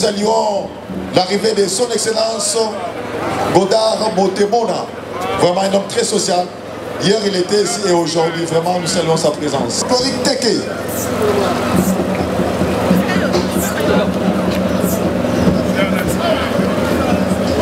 saluons l'arrivée de son Excellence Godard Motemona, vraiment un homme très social. Hier, il était ici et aujourd'hui, vraiment, nous saluons sa présence. Coric Teke.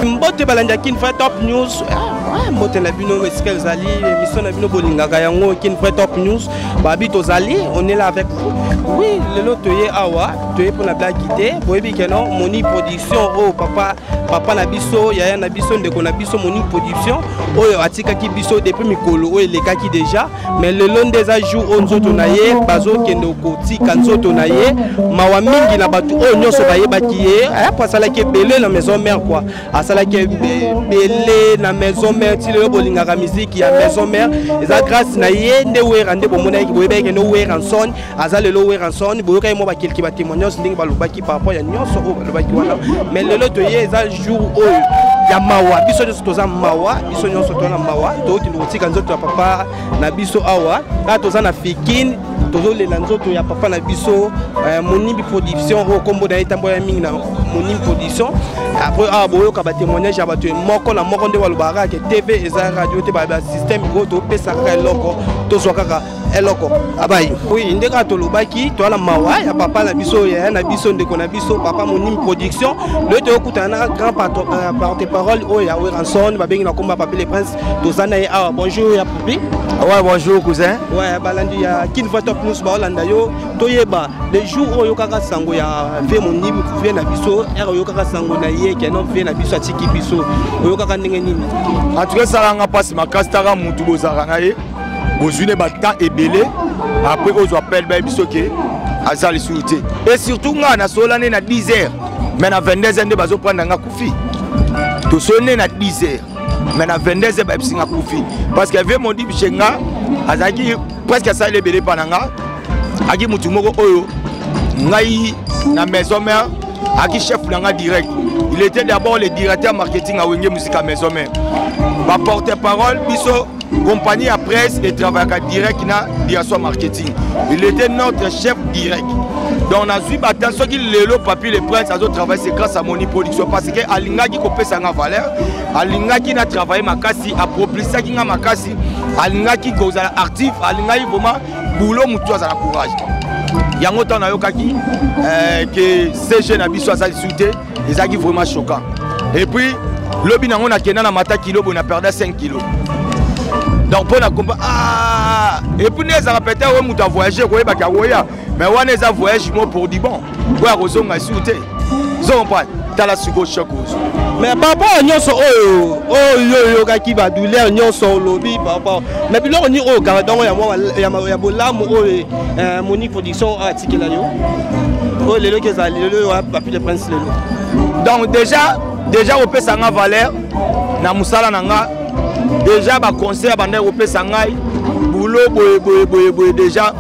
Mbote balandi ya Kin Vrai Top News. Ah, mbote na bino esika ezali émission na bino bolingaka yango Kin Vrai Top News. Babi tozali, on est là avec vous. Oui, lelo toye awa, toye pona blague te. Boyebi que non, Moni production oh papa papa na biso yaya na biso ndeko na biso moni production oyo atikaki biso depuis mikolo oyo elekaki déjà mais lelo nde eza jour oyo nzoto na ye bazokende kotika nzoto na ye mawa mingi na bato oyo nyonso bayebaki ye eh, po asalaki ebele na maison mère quoi asalaki ebele na maison mère ti lelo bolingaka miziki ya maison mère eza grâce na ye nde wera nde bomonaki boyebaki nde werrason aza lelo Werrason boyokaki mwa bakelke batémoignage ndenge balobaki par rapport ya nyonso oyo balobaki wana mais lelo toye eza jour oyo ya mawa biso nyonso toza mawa biso nyonso toza na mawa tokokende kotika nzoto ya papa na biso awa kaka toza na fikine tozolela nzoto ya papa na biso euh, monimbi production oyo nkombo na ye etambola mingi na monimbi production après awa boyoka batémoignage ya bato moko na moko nde balobaka kaka ke tv eza radio te basystème oyo topesa kaka eloko tozwa kaka eloko abayi oui nde kaka tolobaki toza na mawa ya papa na biso yaya na biso ndeko na biso papa monime production loye toyokutana na grand euh, porte parole oyo ya werrason babengi na komba papi le prince toza na ye awa bonjour ya papi ouais bonjour cousin ouais balandi ya kin voix top news baolanda yo toyeba le jour oyo oyokaka sango ya vie monime vie na biso ere oyokaka sango na ye keno vie na biso atiki biso oyokaka ndenge nini en tout cas esalanga mpasi makasi taka mutu bozalaka na ye bozwi ne batemps ebele après ozwa appel bayebi biso ke aza lisusu te et surtout ngai nasolola nde na 10 heures mais na 22 heures nde bazoprendre nga kufi tosoli nde na 10 heures mais na 22 heures bayebisi nga kufi parce que vie modi chez nga azalaki presque asali ebele epa na nga aki motu moko oyo ngai na maison mère aki chef na nga direct il était d'abord le directeur marketing à wenge musique à maison mère baporte parole biso compagnie ya presse etravayaka direct na direction marketing il était notre chef direct donc nazwi batan soki lelo papi le prince azotravaille c'est grâce à moni production parce que alingaki kopesa nga valeur alingaki na travaille makasi aproplisaki nga makasi alingaki kozala actif alingaki vraiment boulot motu azala courage yango ntango nayokaki euh, ke cg na biso aza lisusu te ezalaki vraiment choquant et puis lobi nango nakenda na mata kilo boye na perda 5 kilo donc mpo na kompa ah! et puis nde ezalaka peut-être oyo moto avoyage koyebaki akoya mais wana eza voyage mo pour du bon oyo akozonga lisusu te zo comprendre tala sikoyo choc ozo mais par rapport ya nyonso oyo oyo oyokaki badouleur nyonso olobi par rapport mais biloko nini oyo garde yango ya mwa ya bolamu oyo euh, monique production atikela yo oyo lelo kezala lelo oyo papi le prince lelo donc déjà déjà kopesa nga valeur na mosala na nga déjà baconseil abandaki kopesa ngai boulot boye boye boye boye déjà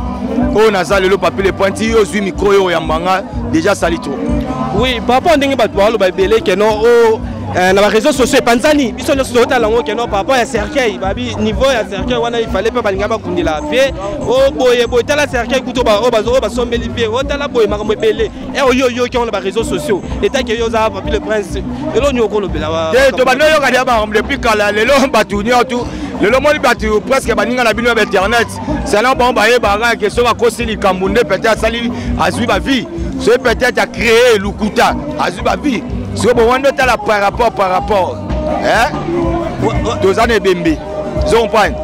oyo naza lelo papi le pointi yo ozwi micro oyo oyamba nga déjà asali trop oui par rapport ndenge bato baloba ebele keno o oh, eh, na bareseau sociaux epanzani biso nyonso tozotala yango keno par rapport ya cercueil babi niveau ya cercueil wana ifale mpe balinga bakundela vie o oh, boye boye tala cercueil kutu oyo basombeli vie otala oh, boye makambo ebele e oyo oyoki yango na bareseau sociaux etake yo oza papi le prince eloo nini okolobela te tobandi oyoka deya makambo depuis kala lelo bato nyonso lelo moni bato presque baninga na bino ya bainternet selon bango bayebaka ke soki akosi likambo nde peut-être asali azwi bavie soki peut-être acree lukuta azwi bavie soki bowandi otala par rapport par rapport toza na ebembe ozo comprendre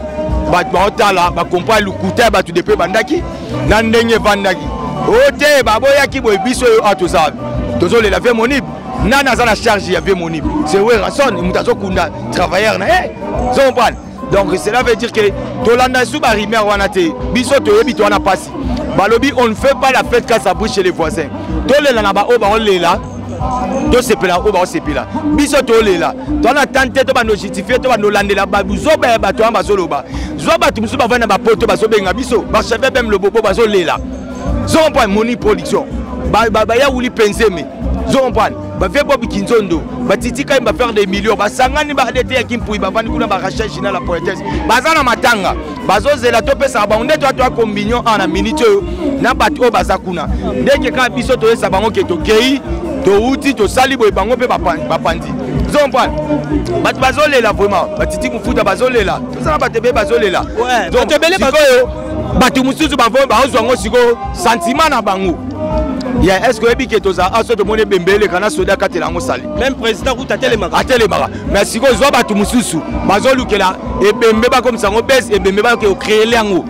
bato baotala bakomprendre lokuta ya bato depuis ebandaki na ndenge evandaki o te baboyaki boye biso oyo awa toza tozolela vie monib nani aza na charge ya vie monib c'est werrason moto azokunda travailleur na ye ozo comprendre donc cela veut dire que tolanda su barumeur wana te biso toyebi to wana mpasi balobi on ne fait pas la fête quand ça brille chez les voisins tolela na baoyo baolela tosepela oyo baosepela biso tolela towana tan te to bando justifie to bando olandela buzoba ya bato wana bazoloba zwa bato mosusu bavandi na bapoto bazobenga biso bacheve bem lobobo bazolela zo comprendre moni production baya wuli penzeme zo comprendre bavie bob kinzondo batiti kai bafaire des millions basangani baadete ya kimpui bavandi kuna barachel gina la poetese baza na matanga bazozela topesaka bango nde toya toya combinion awa na minute oyo na bato oyo baza kuna ndeke kaka biso toyesa bango ke tokei Touti tosali boye, bango mpe bapanzi. Ozo comprendre, bato bazolela vraiment, batiti kofuta bazolela, tozala bato ebele bazolela. Sikoyo bato mosusu bazwa yango sikoyo sentiment na bango ya est ce que oyebi ke tozala aso, tomoni ebembe eleka na soda akatela yango sali. Même président kuta atelemaka. Atelemaka. Mais sikoyo zwa bato mosusu bazolukela ebembe, bakomisa yango bese, ebembe bakoki ocréer yango.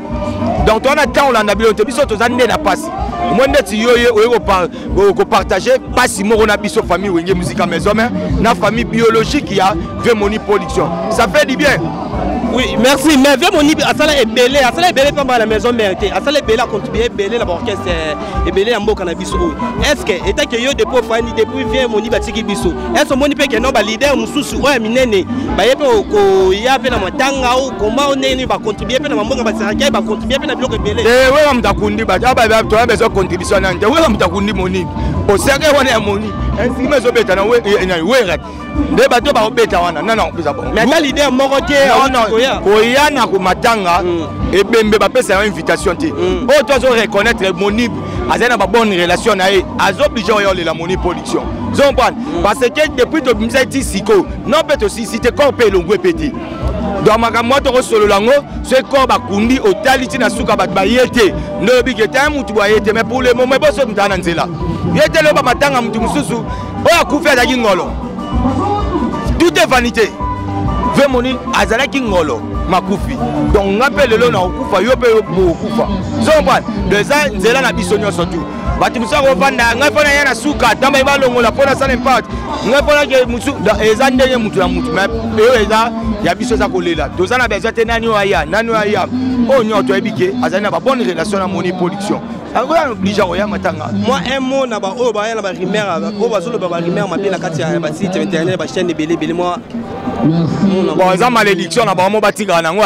Donc towana ntango olanda bino te, biso toza nde na mpasi. Omoi ndeti yo ye oye kopartage mpasi moko na biso, famille Wenge Musica Maison Mère na famille biologique ya Vemoni Production, ça fait du bien. Oui, merci. Mais vieux Moni asala ebele, asala ebele pamba la Maison Mère te. Asala ebele, a contribué ebele na orchestre ebele ya mboka na biso oyo. Est-ce que état que yo depuis ofandi, depuis vieux Moni batiki biso, est-ce omoni pe que no ba leader mususu oyo minene ba ye pe ko ya pe na matanga ou comment ndenge ba contribuer pe na mambonga ba seraka, ba contribuer pe na biloko ebele? Te, wera moto akundi bato toya besoin contribution nani te. Wera moto akundi Moni, oseke wana ya Moni, instrument ezobeta na wera nde bato bakobeta wana nana kopesa bango. Mais ata leader moko te? Koya na komatanga ebembe, bapesa yango invitation te. Oyo to azo reconnaître Moni azali na babonne relation na ye, azo oblige oya olela Moni Production. Ozo comprendre, parce que depuis tobimisaki ti sikoyo non mpe tosisi te, corps mpe elongwe mpe te. Donc makambo wana tokosolola yango soki corps bakundi, otali ntina suka, bato baye te, nde oyebi ke te mutu boye te. Mais pour le moment, boso moto aza na nzela ye te. Loba matanga, mutu mosusu oyo akufi azalaki ngolo, tout est vanité. Ve Moni azalaki ngolo makufi, donc nga mpe lelo na kokufa, yo mpe okokufa. So comprendre, donc eza nzela na biso nyonso tu. Bato mosusu akovanda, ngai mpo na ye na suka ntango balongola mpo nasala impact, ngai mpo nake mosu, eza ndenge mutu na mutu. Mais oyo eza ya biso, eza kolela, toza na besoin te nani oyo aya, nani oyo aya. Oyo nyonso toyebi ke azali na babonne relation na Moni Production, akoya oblige koya matanga. Moi, un mot na baoyo baya na barumeur, oyo bazoloba barumeur mabe na kati ya basite internet, bachaîne ebele ebele, moi. Bon, eza malédiction na bango, batikaka nango.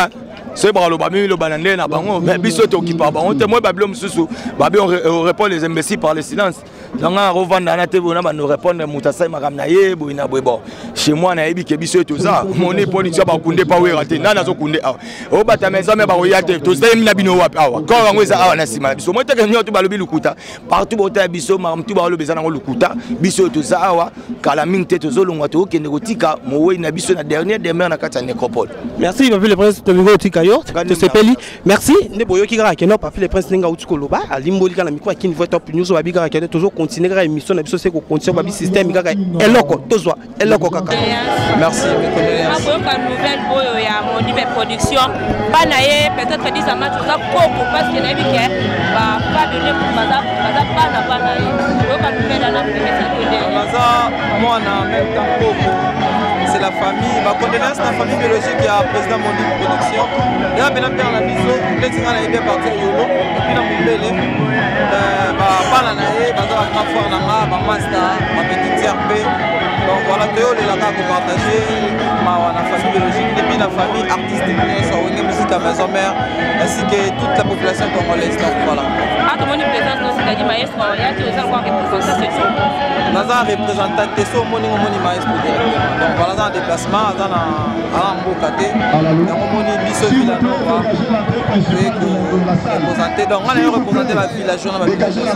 Soki bakaloba miloba na ndenge na bango, mais biso tokipaka bango te. Moi babilo mosusu babi, on répond les imbéciles par le silence. Donc nga nakovanda wana te bona bando répondre moto asali makambo na ye boye na boye. Bon, chez moi nayebi ke biso toza Moni Production, bakunde pa wera te. Nani azokunde awa? Obata Maison Mère, bakoya te. Tozali na bino wapi awa? Corps yango eza awa na nsima na biso. Moi teke nyonso balobi lukuta partout, botala biso, makambo tu balobi eza nango lukuta. Biso oyo toza awa, kala mingi te tozolongwa, tokokende kotika mowei na biso na dernière demeure na kati ya nécropole. Merci, Papi le Prince. Tolingi otika yo, tosepeli, merci. Nde boyoki kaka keno Papi le Prince ndenge auti koloba, alimboli kaka na micro ya Kin Vrai Top News. Babi kaka keno tozocontinue kaka émission na biso, se kocontinue. Babi système kaka eloko tozwa eloko kaka. Merci. Akoyoka nouvelle oyo ya Monibe Production, bana ye peut-être disama toza koko, parce que nayebi ke bafabio baza bana bana ye. Koyoka nouvelle wana esali ndenge? Naza mwana, même temps koko, c'est la famille. Bacondoléance na famille biologique ya président Monibe Production. Eza mpena père na biso, neti ngai nayebi ya partir yolo et puis na mombele, bana na ye baza bagrand frère na nga, bamaster, bapetite sœur mpe. Donc voilà, toyolelaka kopartage mawa na famille biologique et puis na famille artistique nyonso Wenge Musique ya Maison Mère, ainsi que toute la population congolaise. Donc voilà. Ah, tomoni présence no, c'est-à-dire maestro yaki, oza kwa représentant, c'est tout? Naza représentant te, so omoni omoni maestro directement. Donc voilà, aza na déplacement, aza na aza mboka te, yango omoni biso Villanova toye koreprésente. Donc nga na yo représente bavillageois na bavillageois.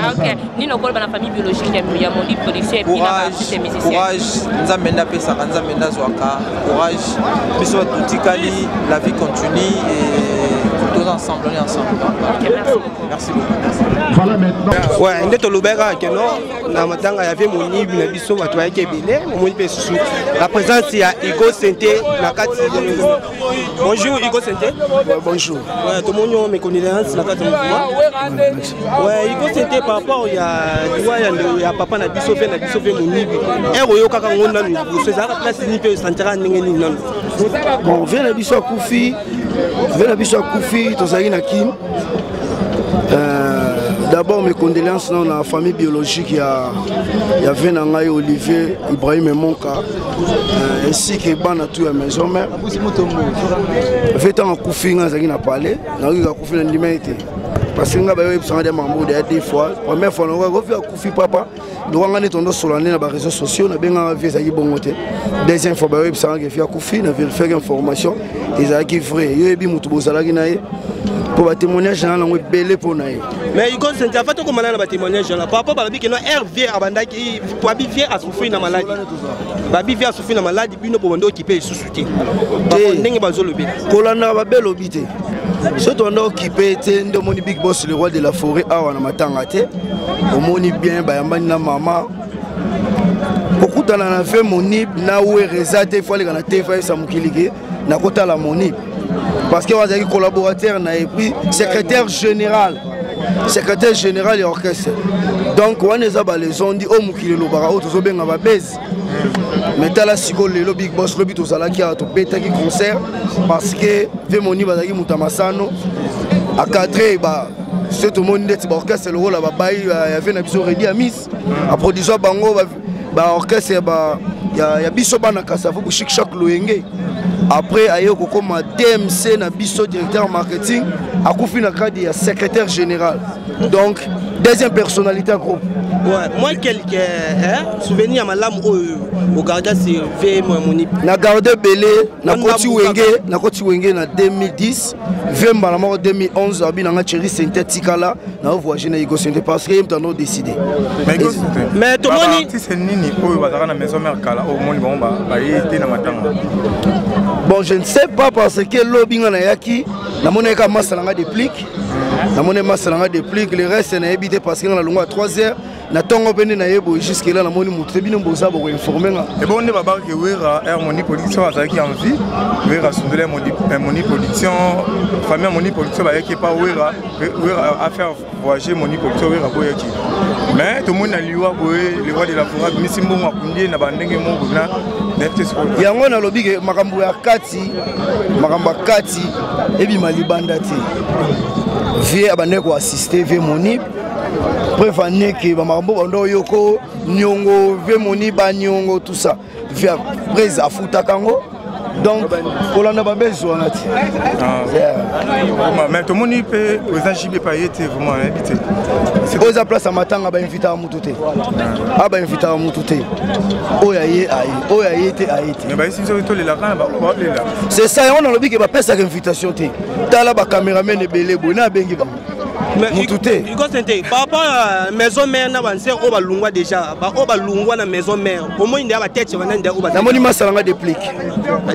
Ah, ok. Nini okoloba na famille biologique ya Moni Production et puis na baartiste musicien? Courage. Nzambe nde apesaka, Nzambe nde azwaka. Courage, biso bato totikali, la vie continue et toza ensemble, on est ensemble. Donc, voilà. Ok, merci beaucoup. Merci beaucoup. Voilà maintenant. Ouais, nde tolobaki kaka keno na matanga ya vie Monibi na biso, bato bayaki ebele. Omoni mpe susu la présence ya Igo Sente na kati. Bonjour, Igo Sente. Ouais, bonjour. Ouais, tomoni yo, mes condoléances na kati ya mouvement. Ouais, Igo Sente, par rapport ya liwa ya ya papa na biso, mpe na biso mpe Monibi ere, oyokaka ngo nanu liboso ezalaka place nini mpe osantaka ndenge nini nanu? Bon, vieux na biso akufi, vieux na biso akufi, tozalaki na Kin. D'abord mes condoléances na la famille biologique ya vieux na ngai Olivier Ibrahim Monka, ainsi que bana tout ya Maison Mère. Vieux ntango akufi, ngai azalaki na palais, nayoki akufi, na ndima ye te, parce que ngai bayoyebisanga de makambo deya deux fois. Première fois nayoki akofi, akufi papa lokanga nde tondosola nde na baréseaux sociaux, nabengaka vieux, ezalaki bongo te. Deuxième fois bayoyebisanga ke vieux akufi, na vérifiaki information, ezalaki vrai. Yo yebi motu bozalaki na ye. Mpo batémoignage na yango ebele mpo na ye. Mais Hugo Sente, afa tokomana na batémoignage wana par rapport balobi keno Hervier abandaki, babi vie asouffrir na maladi, babi vie asouffrir na maladi, bino bobandi okipe lisusu te ndenge bazolobela. Kolandaka babelobi te. Soki tobanda okipe te, nde omoni Big Boss, le roi de la forêt, awa na matanga te. Omoni bien bayambani na mama kokutana na ve Monib na Were eza te. Fo aleka na te, fo ayebisa mokili ke nakotala Monib, parce que azalaki collaborateur na ye, puis secrétaire général ya orchestre. Donc wana eza balezondi oyo mokili elobaka, oyo tozobenga babase. Mais tala sikoyo lelo, Big Boss, lobi tozalaki awa, tobetaki concert, parce que ve Monib azalaki moto ya masano, acadre ba so tomoni ndeti baorchestre lokola babai ya ve na biso Redi Amis, aproduisa bango baorchestre ya biso bana Kasavu, Bushik Shak Loyenge. Après aye kokoma DMC na biso, directeur marketing. Akufi na cadre ya secrétaire général, donc deuxième personnalité ya groupe. Ouais, moi quelques, hein, souvenir ya malamu oyo ogarda sur v Monib? Na garde ebele. Nakoti Wenge, nakoti Wenge na 2010. Ve mbala moko 2011 abi nanga Thierry Sente tikala na voyage na Igo Sente, parce que ye moto ando décidé. Mais tomoni artiste nini oyo bazalaka na Maison Mère kala, oyo omoni bango baye te na matanga? Bon, je ne sais pas, parce que lobi nga nayaki, namoni kaka masa nanga Déplique, namoni masa nanga Déplique. Le reste nayebi te, parce que nga nalongwa à 3 heures na ntongo mpe nde naye boye. Jusque là namoni motu te. Bino boza bokoinforme nga. Ebongo nde babarke Wera, air Moni Production azalaki en vie, Wera asundoli Moni Production, famille ya Moni Production bayaki epa Wera, Wera affaire voyager Moni Production, Wera boyaki. Mais tomoni na liwa boye, le roi de la forêt abimisi mbongo, akundi ye na bandenge moko na nayebi te sikoyo. Yango nalobi ke makambo ya kati ebima libanda te. Vie abandaki koassiste vie Monib, preuve aneke bamakambo bando oyoko niongo vie Moni baniongo, tout ça, vie prise afutaka yango. Donc kolanda babezi wana te. Mais tomoni mpe président JB pa ye te, vraiment nayebi te. Oyo eza place ya matanga, bainvitaka mutu te. A bainvitaka mutu te. Oyo aye aye, oyo aye te aye te. Mais bayesi biso tolelaka na baolela. C'est ça, yango nalobi ke bapesaka invitation te. Tala bacameraman ebele boye, na abengi bango, mutu te. Hugo Sente, par rapport à Maison Mère na banse oyo balungwa déjà, oyo balungwa na Maison Mère, omoni nde batete bana nde oyo? Namoni masalanga Déplique.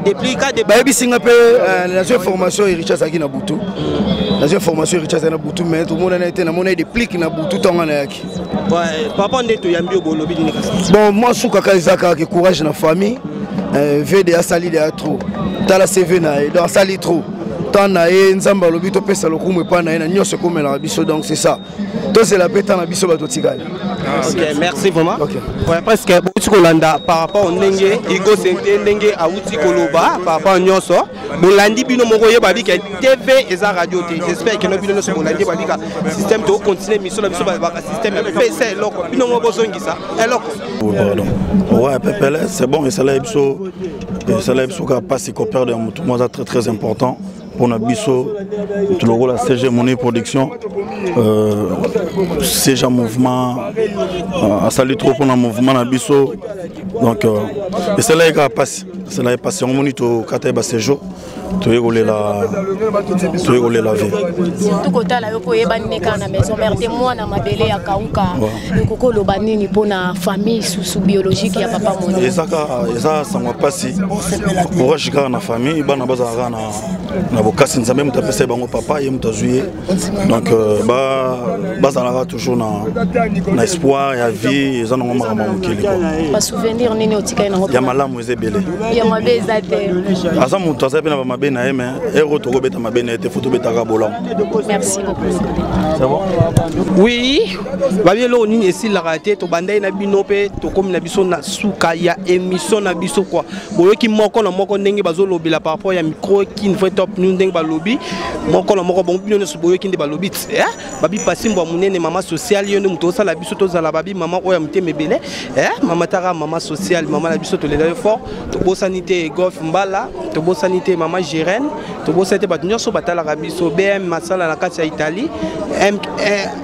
Déplique. Bayebisi nga mpe, nazwi information Héritier azalaki na butu. Nazwi information Héritier azalaki na butu, mais tomonana ye te. Namoni ye Déplique na butu ntango nayaki. Papa, nde toyambi oyo, bolobi nini kasi? Bon, mwa suka kaka eza kaka ke courage na famille. Vd asali deya trop. Tala CV na ye, donc asali trop temps na ye. Nzambe alobi topesa lokumu epai na ye na nyonso ekomelaka biso. Donc c'est ça, tozela mpe temps na biso bato tikali. Ok, merci vraiment. Okay. Ouais, presque bouti kolanda par rapport ndenge Hugo Sente ndenge awuti koloba par rapport nyonso bolandi bino moko. Oyeba bika TV eza radio te. J'espère que no bino nyonso bolandi babika système. Tokocontinue mission na biso baka système epesa eloko, bino moko bozongisa eloko. Pardon. Ouais, pepele, c'est bon. Esala biso kaka mpasi koperdre ya motu mo aza très très important mpona biso. Motu lokola CG Moni Production, CG mouvement, asali trop mpona mouvement na biso. Donc esalaki kaka mpasi, esalaki mpasi. Yango moni tokata ye baséjour, toye kolela vie. Surtout kotala yo mpo oyebani ne kaka na Maison Mère te, mwana mabele ya kauka, ekoki oloba nini mpona famille susu biologique ya papa Moni? Eza kaka, eza sango mpasi. Courage kaka na famille, bana bazala kaka na bokasi. Nzambe moto apesa ye bango papa, ye moto azwi ye. Donc bazalaka toujours na espoir ya vie. Eza nango makambo ya mokili. Basouvenir nini otikali nango? Ya malamu eza ebele. Ya mabe eza te? Aza moto aza mpe na bamabe na ye, mais ero tokobeta mabe na ye te, fo tobetaka bolamu. Merci beaucoup. C'est bon. Oui, babi eloko nini esilaka te. Tobandai na bino mpe tokómi na biso na suka ya émission na biso kua. Boyoki moko na moko ndenge bazolobela par rapport ya micro Kin Vrai Top News, ndenge balobi moko na moko. Bongo bino nyonso boyoki nde balobi babi pasi mbwa monene, mama sociale, yo nde moto osala biso tozala. Babi mama oyo ya motema ebele, mama taka, mama sociale, mama na biso, tolela yo fort. Tobosani te Golf Mbala, tobosani te mama Gérène, tobosani te bato nyonso batalaka biso, BM Masala na kati ya Italie,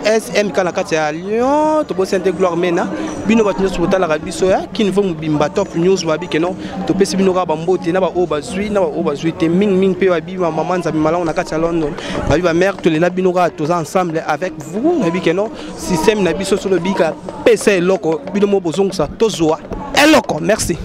SMK na kati ya Lyon, tobosani te Gloire Mena. Bino bato nyonso botalaka biso ya Kinvo mobimba Top News, babi keno topesi bino kaka bambote na baoyo bazwi na baoyo bazwi te mingimingi mpe babi mama. mama Nzambe malamu na kati ya London. Babi ba mère tolela bino kaka, toza ensemble avec vous. Nayebi ke non, système na biso solo bika pesa eloko, bino mo bozongisa tozwa eloko. Merci.